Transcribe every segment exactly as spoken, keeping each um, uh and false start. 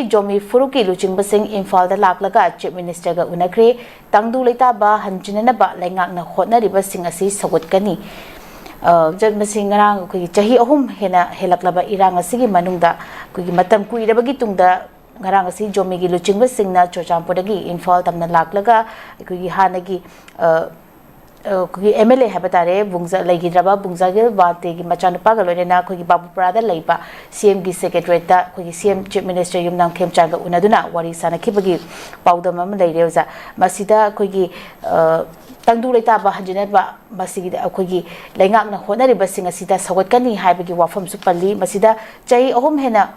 ꯖꯣꯃꯤ ꯐꯨꯔꯨꯞꯀꯤ ꯂꯨꯆꯤꯡꯕꯁꯤꯡ ꯏꯝꯐꯥꯜꯗ ꯂꯥꯛꯂꯒ ꯆꯤꯐ ꯃꯤꯅꯤꯁꯇꯔꯒ ꯎꯅꯈ꯭ꯔꯦ꯫ ꯇꯪꯗꯨ ꯂꯩꯇꯥꯕ ꯍꯟꯖꯤꯟꯅꯅꯕ ꯂꯩꯉꯥꯛꯅ ꯍꯣꯠꯅꯔꯤꯕꯁꯤꯡ ꯑꯁꯤ ꯁꯧꯒꯠꯀꯅꯤ꯫ ꯑ, ꯖ-, ꯃꯁꯤ ꯉꯔꯥꯡ ꯑꯩꯈꯣꯏꯒꯤ ꯆꯍꯤ ꯑꯍꯨꯝ ꯍꯦꯟꯅ ꯍꯦꯜꯂꯛꯂꯕ ꯏꯔꯥꯡ ꯑꯁꯤꯒꯤ ꯃꯅꯨꯡꯗ ꯑꯩꯈꯣꯏꯒꯤ ꯃꯇꯝ ꯀꯨꯏꯔꯕꯒꯤ ꯇꯨꯡꯗ ꯉꯔꯥꯡ ꯑꯁꯤ ꯖꯣꯃꯤꯒꯤ ꯂꯨꯆꯤꯡꯕꯁꯤꯡꯅ ꯆꯨꯔꯆꯥꯟꯄꯨꯔꯗꯒꯤ ꯏꯝꯐꯥꯜ ꯇꯝꯅ ꯂꯥꯛꯂꯒ ꯑꯩꯈꯣꯏꯒꯤ ꯍꯥꯟꯅꯒꯤ, ꯑ, ꯑ, ꯑꯩꯈꯣꯏꯒꯤ ꯑꯦꯝ ꯑꯦꯜ ꯑꯦ ꯍꯥꯏꯕ ꯇꯥꯔꯦ, ꯕꯨꯡꯖ-, ꯂꯩꯈꯤꯗ꯭ꯔꯕ ꯕꯨꯡꯖꯥꯒꯤꯜ ꯕꯥꯜꯇꯦꯒꯤ ꯃꯆꯥꯅꯨꯄꯥꯒ ꯂꯣꯏꯅꯅ ꯑꯩꯈꯣꯏꯒꯤ ꯕꯥꯕꯨꯄꯨꯔꯥꯗ ꯂꯩꯕ ꯁꯤ ꯑꯦꯝꯒꯤ ꯁꯦꯀ꯭ꯔꯦꯇꯔꯤꯌꯦꯠꯇ ꯑꯩꯈꯣꯏꯒꯤ ꯁꯤ ꯑꯦꯝ ꯆꯤꯐ ꯃꯤꯅꯤꯁꯇꯔ ꯌꯨꯝꯅꯥꯝ ꯈꯦꯝꯆꯥꯟꯒ ꯎꯅꯗꯨꯅ ꯋꯥꯔꯤ ꯁꯥꯅꯈꯤꯕꯒꯤ ꯄꯥꯎꯗꯝ ꯑꯃ ꯂꯩꯔꯦ ꯑꯣꯖꯥ꯫ ꯃꯁꯤꯗ ꯑꯩꯈꯣꯏꯒꯤ, ꯑ, ꯇꯪꯗꯨ ꯂꯩꯇꯥꯕ ꯍꯟꯖꯤꯟꯅꯕ, ꯃꯁꯤꯒꯤꯗ ꯑꯩꯈꯣꯏꯒꯤ ꯂꯩꯉꯥꯛꯅ ꯍꯣꯠꯅꯔꯤꯕꯁꯤꯡ ꯑꯁꯤꯗ ꯁꯧꯒꯠꯀꯅꯤ ꯍꯥꯏꯕꯒꯤ ꯋꯥꯐꯝꯁꯨ ꯄꯜꯂꯤ꯫ ꯃꯁꯤꯗ ꯆꯍꯤ ꯑꯍꯨꯝ ꯍꯦꯟꯅ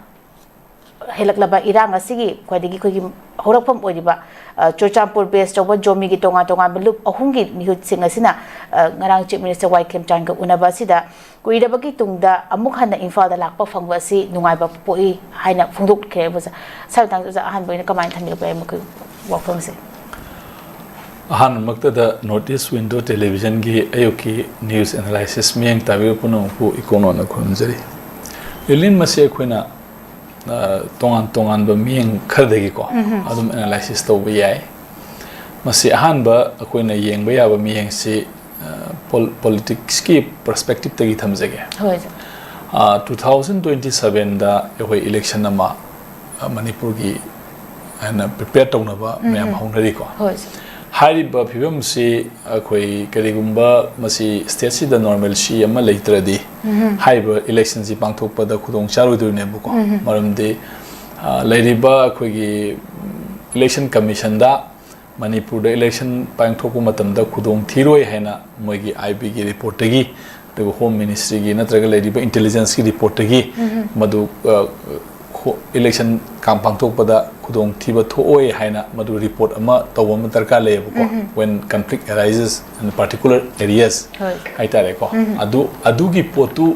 ꯍꯦꯜꯂꯛꯂꯕ ꯏꯔꯥꯡ ꯑꯁꯤꯒꯤ ꯈ꯭ꯋꯥꯏꯗꯒꯤ ꯑꯩꯈꯣꯏꯒꯤ ꯍꯧꯔꯛꯐꯝ ꯑꯣꯏꯔꯤꯕ, ꯑ, ꯆꯨꯔꯆꯥꯟꯄꯨꯔ ꯕꯦꯁ ꯇꯧꯕ ꯖꯣꯃꯤꯒꯤ ꯇꯣꯉꯥꯟ ꯇꯣꯉꯥꯟꯕ ꯂꯨꯞ ꯑꯍꯨꯝꯒꯤ ꯃꯤꯍꯨꯠꯁꯤꯡ ꯑꯁꯤꯅ, ꯑ, ꯉꯔꯥꯡ ꯆꯤꯐ ꯃꯤꯅꯤꯁꯇꯔ ꯋꯥꯏ ꯈꯦꯝꯆꯥꯟꯒ ꯎꯅꯕ ꯑꯁꯤꯗ ꯀꯨꯏꯔꯕꯒꯤ ꯇꯨꯡꯗ ꯑꯃꯨꯛ ꯍꯟꯅ ꯏꯝꯐꯥꯜꯗ ꯂꯥꯛꯄ ꯐꯪꯕ ꯑꯁꯤ ꯅꯨꯡꯉꯥꯏꯕ ꯄꯣꯛꯏ ꯍꯥꯏꯅ ꯐꯣꯡꯗꯣꯛꯈ꯭ꯔꯦ꯫ ꯑꯣꯖꯥ, ꯁꯥꯔ, ꯃꯇꯥꯡꯗ ꯑꯣꯖꯥ ꯑꯍꯥꯟꯕ ꯑꯣꯏꯅ ꯀꯃꯥꯏꯅ ꯊꯝꯕꯤꯕ ꯌꯥꯏ ꯃꯈꯣꯏ ꯋꯥꯐꯝꯁꯦ? ꯑꯍꯥꯟꯕꯃꯛꯇꯗ North East Window Televisionꯒꯤ ꯑꯌꯨꯛꯀꯤ news analysis ꯃꯤꯠꯌꯦꯡ ꯇꯥꯕꯤꯕ ꯄꯨꯝꯅꯃꯛꯄꯨ ꯏꯀꯣꯟ ꯀꯣꯟꯅ ꯈꯨꯔꯨꯝꯖꯔꯤ꯫ ꯂꯤꯂꯤꯟ, ꯃꯁꯤ ꯑꯩꯈꯣꯏꯅ, ꯑ, ꯇꯣꯉꯥꯟ ꯇꯣꯉꯥꯟꯕ ꯃꯤꯠꯌꯦꯡ ꯈꯔꯗꯒꯤꯀꯣ ꯎꯝꯍꯨꯝ꯫ ꯑꯗꯨꯝ analysis ꯇꯧꯕ ꯌꯥꯏ꯫ ꯃꯁꯤ ꯑꯍꯥꯟꯕ ꯑꯩꯈꯣꯏꯅ ꯌꯦꯡꯕ ꯌꯥꯕ ꯃꯤꯠꯌꯦꯡꯁꯤ, ꯑ, ꯄꯣꯜ-, politicsꯀꯤ perspectiveꯇꯒꯤ ꯊꯝꯖꯒꯦ꯫ ꯍꯣꯏ, ꯁꯥꯔ꯫ ꯑ, two thousand twenty sevenꯗ ꯑꯩꯈꯣꯏ election ꯑꯃ, ꯑ, ꯃꯅꯤꯄꯨꯔꯒꯤ ꯍꯥꯏꯅ prepare ꯇꯧꯅꯕ ꯃꯌꯥꯝ ꯎꯝ꯫ ꯍꯧꯅꯔꯤꯀꯣ꯫ ꯍꯣꯏ, ꯁꯥꯔ꯫ ꯍꯥꯏꯔꯤꯕ ꯐꯤꯕꯝꯁꯤ ꯑꯩꯈꯣꯏ ꯀꯔꯤꯒꯨꯝꯕ ꯃꯁꯤ stateꯁꯤꯗ normalcy ꯑꯃ ꯂꯩꯇ꯭ꯔꯗꯤ ꯎꯝ꯫ ꯍꯥꯏꯔꯤꯕ electionꯁꯤ ꯄꯥꯡꯊꯣꯛꯄꯗ ꯈꯨꯗꯣꯡ ꯆꯥꯔꯣꯏꯗꯣꯔꯤꯅꯦꯕꯀꯣ꯫ ꯎꯝ꯫ ꯃꯔꯝꯗꯤ, ꯑ, ꯂꯩꯔꯤꯕ ꯑꯩꯈꯣꯏꯒꯤ election commissionꯗ ꯃꯅꯤꯄꯨꯔꯗ election ꯄꯥꯡꯊꯣꯛꯄ ꯃꯇꯝꯗ ꯈꯨꯗꯣꯡ ꯊꯤꯔꯣꯏ ꯍꯥꯏꯅ ꯃꯣꯏꯒꯤ IBꯒꯤ reportꯇꯒꯤ, ꯑꯗꯨꯒ Home Ministryꯒꯤ ꯅꯠꯇ꯭ꯔꯒ ꯂꯩꯔꯤꯕ intelligenceꯀꯤ reportꯇꯒꯤ ꯎꯝ꯫ ꯃꯗꯨ, ꯑ, ꯍꯣ-, election ꯀꯥꯡ ꯄꯥꯡꯊꯣꯛꯄꯗ ꯈꯨꯗꯣꯡꯊꯤꯕ ꯊꯣꯛꯑꯣꯏ ꯍꯥꯏꯅ ꯃꯗꯨ report ꯑꯃ ꯇꯧꯕ ꯑꯃ ꯗꯔꯀꯥꯔ ꯂꯩꯌꯦꯕꯀꯣ꯫ ꯎꯝ꯫ When conflict arises in particular areas ꯍꯣꯏ꯫ ꯍꯥꯏꯇꯥꯔꯦꯀꯣ꯫ ꯎꯝ꯫ ꯑꯗꯨ, ꯑꯗꯨꯒꯤ ꯄꯣꯠꯇꯨ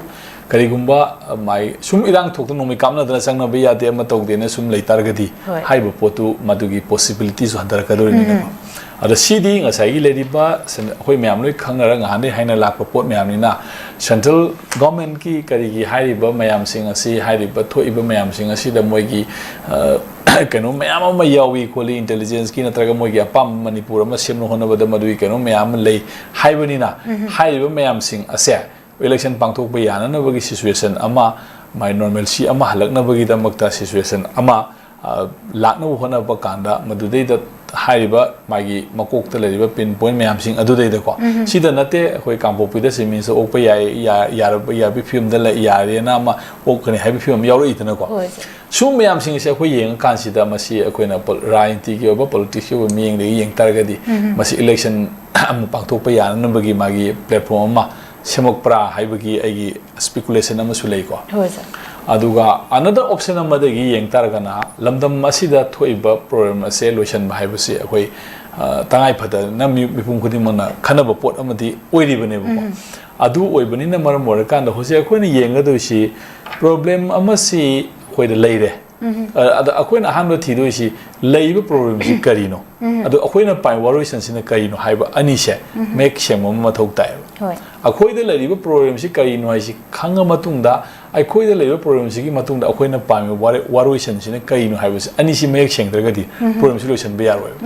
ꯀꯔꯤꯒꯨꯝꯕ ꯃꯥꯏ ꯁꯨꯝ ꯏꯔꯥꯡ ꯊꯣꯛꯇꯅ ꯅꯣꯡꯃꯩ ꯀꯥꯞꯅꯗꯅ ꯆꯪꯅꯕ ꯌꯥꯗꯦ ꯑꯃ ꯇꯧꯗꯦꯅ ꯁꯨꯝ ꯂꯩꯇꯥꯔꯒꯗꯤ, ꯍꯣꯏ꯫ ꯍꯥꯏꯔꯤꯕ ꯄꯣꯠꯇꯨ ꯃꯗꯨꯒꯤ ꯄꯣꯁꯤꯕꯤꯂꯤꯇꯤꯁꯨ ꯍꯟꯊꯔꯛꯀꯗꯧꯔꯤꯅꯤꯅꯀꯣ꯫ ꯑꯗ ꯁꯤꯗꯤ ꯉꯁꯥꯏꯒꯤ ꯂꯩꯔꯤꯕ ꯁꯦꯟ- ꯑꯩꯈꯣꯏ ꯃꯌꯥꯝ ꯂꯣꯏ ꯈꯪꯅꯔ ꯉꯍꯥꯟꯗꯩ ꯍꯥꯏꯅ ꯂꯥꯛꯄ ꯄꯣꯠ ꯃꯌꯥꯝꯅꯤꯅ, ꯁꯦꯟꯇ꯭ꯔꯦꯜ ꯒꯣꯔꯃꯦꯟꯀꯤ ꯀꯔꯤꯒꯤ ꯍꯥꯏꯔꯤꯕ ꯃꯌꯥꯝꯁꯤꯡ ꯑꯁꯤ, ꯍꯥꯏꯔꯤꯕ ꯊꯣꯛꯏꯕ ꯃꯌꯥꯝꯁꯤꯡ ꯑꯁꯤꯗ ꯃꯣꯏꯒꯤ, ꯑ, ꯀꯩꯅꯣ ꯃꯌꯥꯝ ꯑꯃ ꯌꯥꯎꯏ ꯈꯣꯠꯂꯤ, ꯏꯟꯇꯦꯂꯤꯖꯦꯟꯁꯀꯤ ꯅꯠꯇ꯭ꯔꯒ ꯃꯣꯏꯒꯤ ꯑꯄꯥꯝꯕ ꯃꯅꯤꯄꯨꯔ ꯑꯃ ꯁꯦꯝꯅ ꯍꯣꯠꯅꯕꯗ ꯃꯗꯨꯒꯤ ꯀꯩꯅꯣ ꯃꯌꯥꯝ ꯑꯃ ꯂꯩ ꯍꯥꯏꯕꯅꯤꯅ, ꯍꯥꯏꯔꯤꯕ ꯃꯌꯥꯝꯁꯤꯡ ꯑꯁꯦ ꯏꯂꯦꯛꯁꯟ ꯄꯥꯡꯊꯣꯛꯄ ꯌꯥꯅꯅꯕꯒꯤ ꯁꯤꯆꯨꯋꯦꯁꯟ ꯑꯃ, ꯃꯥꯏ ꯅꯣꯔꯃꯦꯜꯁꯤ ꯑꯃ ꯍꯜꯂꯛꯅꯕꯒꯤꯗꯃꯛꯇ ꯁꯤꯆꯨꯋꯦꯁꯟ ꯑꯃ, ꯑ, ꯂꯥꯛꯅꯕ ꯍꯣꯠꯅꯕ ꯀꯥꯟꯗ ꯃꯗꯨꯗꯩꯗ ꯍꯥꯏꯔꯤꯕ ꯃꯥꯒꯤ ꯃꯀꯣꯛꯇ ꯂꯩꯔꯤꯕ ꯄꯤꯟ ꯄꯣꯏꯟ ꯃꯌꯥꯝꯁꯤꯡ ꯑꯗꯨꯗꯩꯗꯀꯣ꯫ ꯁꯤꯗ ꯅꯠꯇꯦ, ꯑꯩꯈꯣꯏ ꯀꯥꯡꯄꯣꯛꯄꯤꯗ ꯆꯤꯞ ꯃꯤꯅꯤꯁꯇꯔ ꯑꯣꯛꯄ ꯌꯥꯏ, ꯌꯥ-, ꯌꯥꯔꯕ, ꯌꯥꯕꯒꯤ ꯐꯤꯕꯝꯗ ꯂꯩ, ꯌꯥꯔꯦꯅ ꯑꯃ ꯑꯣꯛꯀꯅꯤ ꯍꯥꯏꯕꯒꯤ ꯐꯤꯕꯝ ꯌꯥꯎꯔꯛꯏꯗꯅꯀꯣ꯫ ꯍꯣꯏ, ꯁꯦ꯫ ꯁꯨꯝ ꯃꯌꯥꯝꯁꯤꯡ ꯑꯁꯦ ꯑꯩꯈꯣꯏ ꯌꯦꯡꯉꯀꯥꯟꯁꯤꯗ ꯃꯁꯤ ꯑꯩꯈꯣꯏꯅ ꯄꯣ-, ꯔꯥꯖꯅꯤꯇꯤꯒꯤ ꯑꯣꯏꯕ, ꯄꯣꯂꯤꯇꯤꯛꯁꯀꯤ ꯑꯣꯏꯕ ꯃꯤꯠꯌꯦꯡꯗꯒꯤ ꯌꯦꯡ ꯇꯥꯔꯒꯗꯤ ꯃꯁꯤ ꯏꯂꯦꯛꯁꯟ ꯑꯃ ꯄꯥꯡꯊꯣꯛꯄ ꯌꯥꯅꯅꯕꯒꯤ ꯃꯥꯒꯤ ꯄ꯭ꯂꯦꯠꯐꯣꯝ ꯑꯃ ꯁꯦꯝꯃꯛꯄ꯭ꯔꯥ ꯍꯥꯏꯕꯒꯤ ꯑꯩꯒꯤ ꯁ꯭ꯄꯦꯀꯨꯂꯦꯁꯟ ꯑꯃꯁꯨ ꯂꯩꯀꯣ꯫ ꯍꯣꯏ, ꯁꯦ꯫ ꯑꯗꯨꯒ ꯑꯅꯗꯔ ꯑꯣꯞꯁꯟ ꯑꯃꯗꯒꯤ ꯌꯦꯡ ꯇꯥꯔꯒꯅ ꯂꯝꯗꯝ ꯑꯁꯤꯗ ꯊꯣꯛꯏꯕ ꯄ꯭ꯔꯣꯕ꯭ꯂꯦꯝ ꯑꯁꯦ ꯂꯣꯏꯁꯤꯟꯕ ꯍꯥꯏꯕꯁꯤ ꯑꯩꯈꯣꯏ, ꯑ, ꯇꯉꯥꯏ ꯐꯗꯅ ꯃꯤ-, ꯃꯤꯄꯨꯝ ꯈꯨꯗꯤꯡꯃꯛꯅ ꯈꯟꯅꯕ ꯄꯣꯠ ꯑꯃꯗꯤ ꯑꯣꯏꯔꯤꯕꯅꯦꯕꯀꯣ꯫ ꯑꯗꯨ ꯑꯣꯏꯕꯅꯤꯅ ꯃꯔꯝ ꯑꯣꯏꯔꯀꯥꯟꯗ ꯍꯧꯖꯤꯛ ꯑꯩꯈꯣꯏꯅ ꯌꯦꯡꯒꯗꯣꯏꯁꯤ ꯄ꯭ꯔꯣꯕ꯭ꯂꯦꯝ ꯑꯃꯁꯤ ꯑꯩꯈꯣꯏꯗ ꯂꯩꯔꯦ꯫ ꯑ, ꯑꯗ ꯑꯩꯈꯣꯏꯅ ꯑꯍꯥꯟꯕ ꯊꯤꯗꯣꯏꯁꯤ ꯂꯩꯔꯤꯕ ꯄ꯭ꯔꯣꯕ꯭ꯂꯦꯝꯁꯤ ꯀꯔꯤꯅꯣ? ꯑꯗꯣ ꯑꯩꯈꯣꯏꯅ ꯄꯥꯏ ꯋꯥꯔꯣꯏꯁꯤꯟꯁꯤꯅ ꯀꯔꯤꯅꯣ ꯍꯥꯏꯕ ꯑꯅꯤꯁꯦ ꯃꯌꯦꯛ ꯁꯦꯡꯕ ꯑꯃ ꯃꯊꯧ ꯇꯥꯏꯌꯦꯕ꯫ ꯍꯣꯏ꯫ ꯑꯩꯈꯣꯏꯗ ꯂꯩꯔꯤꯕ ꯄ꯭ꯔꯣꯕ꯭ꯂꯦꯝꯁꯤ ꯀꯔꯤꯅꯣ ꯍꯥꯏꯁꯤ ꯈꯪꯉ ꯃꯇꯨꯡꯗ, ꯑꯩꯈꯣꯏꯗ ꯂꯩꯔꯤꯕ ꯄ꯭ꯔꯣꯕ꯭ꯂꯦꯝꯁꯤꯒꯤ ꯃꯇꯨꯡꯗ ꯑꯩꯈꯣꯏꯅ ꯄꯥꯝꯃꯤꯕ ꯋꯥꯔꯦ-, ꯋꯥꯔꯣꯏꯁꯤꯟꯁꯤꯅ ꯀꯔꯤꯅꯣ ꯍꯥꯏꯕꯁꯤ ꯑꯅꯤꯁꯤ ꯃꯌꯦꯛ ꯁꯦꯡꯗ꯭ꯔꯒꯗꯤ ꯄ꯭ꯔꯣꯕ꯭ꯂꯦꯝꯁꯤ ꯂꯣꯏꯁꯤꯟꯕ ꯌꯥꯔꯣꯏꯕ꯫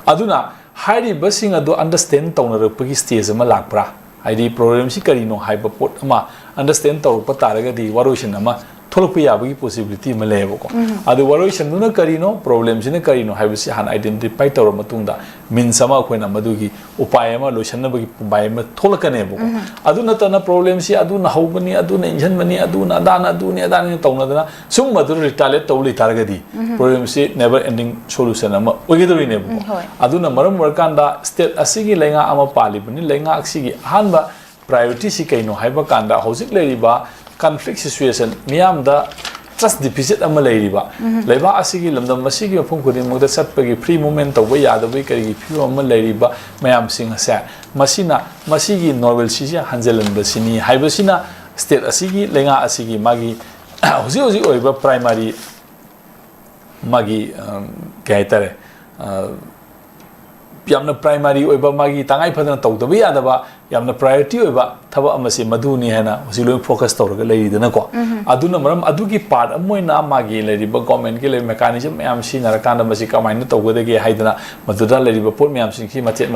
ꯑꯗꯨꯅ ꯍꯥꯏꯔꯤꯕꯁꯤꯡ ꯑꯗꯣ ꯑꯟꯗꯔꯁ꯭ꯇꯦꯟ ꯇꯧꯅꯔꯛꯄꯒꯤ ꯁ꯭ꯇꯦꯖ ꯑꯃ ꯂꯥꯛꯄ꯭ꯔꯥ? ꯍꯥꯏꯗꯤ ꯄ꯭ꯔꯣꯕ꯭ꯂꯦꯝꯁꯤ ꯀꯔꯤꯅꯣ ꯍꯥꯏꯕ ꯄꯣꯠ ꯑꯃ ꯑꯟꯗꯔꯁ꯭ꯇꯦꯟ ꯇꯧꯔꯛꯄ ꯇꯥꯔꯒꯗꯤ ꯋꯥꯔꯣꯏꯁꯤꯟ ꯑꯃ ꯊꯣꯛꯂꯛꯄ ꯌꯥꯕꯒꯤ ꯄꯣꯁꯤꯕꯤꯂꯤꯇꯤ ꯑꯃ ꯂꯩꯌꯦꯕꯀꯣ꯫ ꯑꯗꯨ ꯋꯥꯔꯣꯏꯁꯤꯟꯗꯨꯅ ꯀꯔꯤꯅꯣ, ꯄ꯭ꯔꯣꯕ꯭ꯂꯦꯝꯁꯤꯅ ꯀꯔꯤꯅꯣ ꯍꯥꯏꯕꯁꯤ ꯍꯥꯟꯅ ꯑꯥꯏꯗꯦꯟꯇꯤꯐꯥꯏ ꯇꯧꯔ ꯃꯇꯨꯡꯗ ꯃꯤꯟꯁ ꯑꯃ ꯑꯩꯈꯣꯏꯅ ꯃꯗꯨꯒꯤ ꯎꯄꯥꯏ ꯑꯃ, ꯂꯣꯏꯁꯤꯟꯅꯕꯒꯤ ꯎꯄꯥꯏ ꯑꯃ ꯊꯣꯛꯂꯛꯀꯅꯦꯕꯀꯣ꯫ ꯑꯗꯨ ꯅꯠꯇꯅ ꯄ꯭ꯔꯣꯕ꯭ꯂꯦꯝꯁꯤ ꯑꯗꯨꯅ ꯍꯧꯕꯅꯤ, ꯑꯗꯨꯅ ꯏꯟꯁꯤꯟꯕꯅꯤ, ꯑꯗꯨꯅ ꯑꯗꯥꯅ, ꯑꯗꯨꯅꯤ ꯑꯗꯥꯅꯤ ꯇꯧꯅꯗꯅ ꯁꯨꯝ ꯃꯗꯨ ꯔꯤꯇꯥꯂꯤꯌꯦꯠ ꯇꯧ ꯂꯩꯇꯥꯔꯒꯗꯤ ꯄ꯭ꯔꯣꯕ꯭ꯂꯦꯝꯁꯤ ꯅꯦꯚꯔ ꯑꯦꯟꯗꯤꯡ ꯁꯣꯂꯨꯁꯟ ꯑꯃ ꯑꯣꯏꯒꯗꯧꯔꯤꯅꯦꯕꯀꯣ꯫ ꯎꯝ, ꯍꯣꯏ꯫ ꯑꯗꯨꯅ ꯃꯔꯝ ꯑꯣꯏꯔꯀꯥꯟꯗ ꯁ꯭ꯇꯦꯠ ꯑꯁꯤꯒꯤ ꯂꯩꯉꯥꯛ ꯑꯃ ꯄꯥꯜꯂꯤꯕꯅꯤ, ꯂꯩꯉꯥꯛꯁꯤꯒꯤ ꯑꯍꯥꯟꯕ ꯄ꯭ꯔꯥꯏꯌꯣꯔꯤꯇꯤꯁꯤ ꯀꯩꯅꯣ ꯍꯥꯏꯕ ꯀꯥꯟꯗ ꯍꯧꯖꯤꯛ ꯂꯩꯔꯤꯕ ꯀꯟꯐ꯭ꯂꯤꯛ ꯁꯤꯆꯨꯋꯦꯁꯟ, ꯃꯤꯌꯥꯝꯗ ꯇ꯭ꯔꯁ ꯗꯤꯐꯤꯁꯤꯠ ꯑꯃ ꯂꯩꯔꯤꯕ, ꯂꯩꯕꯥꯛ ꯑꯁꯤꯒꯤ ꯂꯝꯗꯝ ꯑꯁꯤꯒꯤ ꯃꯐꯝ ꯈꯨꯗꯤꯡꯃꯛꯇ ꯆꯠꯄꯒꯤ, ꯐ꯭ꯔꯤ ꯃꯨꯚꯃꯦꯟ ꯇꯧꯕ ꯌꯥꯗꯕꯒꯤ ꯀꯔꯤꯒꯤ ꯐꯤꯕꯝ ꯑꯃ ꯂꯩꯔꯤꯕ ꯃꯌꯥꯝꯁꯤꯡ ꯑꯁꯦ, ꯃꯁꯤꯅ ꯃꯁꯤꯒꯤ ꯅꯣꯔꯃꯦꯜꯁꯤꯁꯦ ꯍꯟꯖꯤꯜꯍꯟꯕꯁꯤꯅꯤ ꯍꯥꯏꯕꯁꯤꯅ ꯁ꯭ꯇꯦꯠ ꯑꯁꯤꯒꯤ, ꯂꯩꯉꯥꯛ ꯑꯁꯤꯒꯤ ꯃꯥꯒꯤ ꯍꯧꯖꯤꯛ ꯍꯧꯖꯤꯛ ꯑꯣꯏꯔꯤꯕ ꯄ꯭ꯔꯥꯏꯃꯥꯔꯤ, ꯃꯥꯒꯤ, ꯑꯝ, ꯀꯩ ꯍꯥꯏꯇꯥꯔꯦ, ꯑ, ꯌꯥꯝꯅ ꯄ꯭ꯔꯥꯏꯃꯥꯔꯤ ꯑꯣꯏꯕ, ꯃꯥꯒꯤ ꯇꯉꯥꯏ ꯐꯗꯅ ꯇꯧꯗꯕ ꯌꯥꯗꯕ, ꯌꯥꯝꯅ ꯄ꯭ꯔꯥꯏꯌꯣꯔꯤꯇꯤ ꯑꯣꯏꯕ ꯊꯕꯛ ꯑꯃꯁꯦ ꯃꯗꯨꯅꯤ ꯍꯥꯏꯅ ꯍꯧꯖꯤꯛ ꯂꯣꯏ ꯐꯣꯀꯁ ꯇꯧꯔꯒ ꯂꯩꯔꯤꯗꯅꯀꯣ꯫ ꯑꯗꯨꯅ ꯃꯔꯝ ꯑꯗꯨꯒꯤ ꯄꯥꯔꯠ ꯑꯃ ꯑꯣꯏꯅ ꯃꯥꯒꯤ ꯂꯩꯔꯤꯕ ꯒꯣꯔꯃꯦꯟꯒꯤ ꯂꯩꯔꯤꯕ ꯃꯦꯀꯥꯅꯤꯖꯝ ꯃꯌꯥꯝ ꯁꯤꯖꯤꯟꯅꯔꯀꯥꯟꯗ ꯃꯁꯤ ꯀꯃꯥꯏꯅ ꯇꯧꯒꯗꯒꯦ ꯍꯥꯏꯗꯅ, ꯃꯗꯨꯗ ꯂꯩꯔꯤꯕ ꯄꯣꯠ ꯃꯌꯥꯝꯁꯤꯡꯁꯤ ꯃꯆꯦꯠ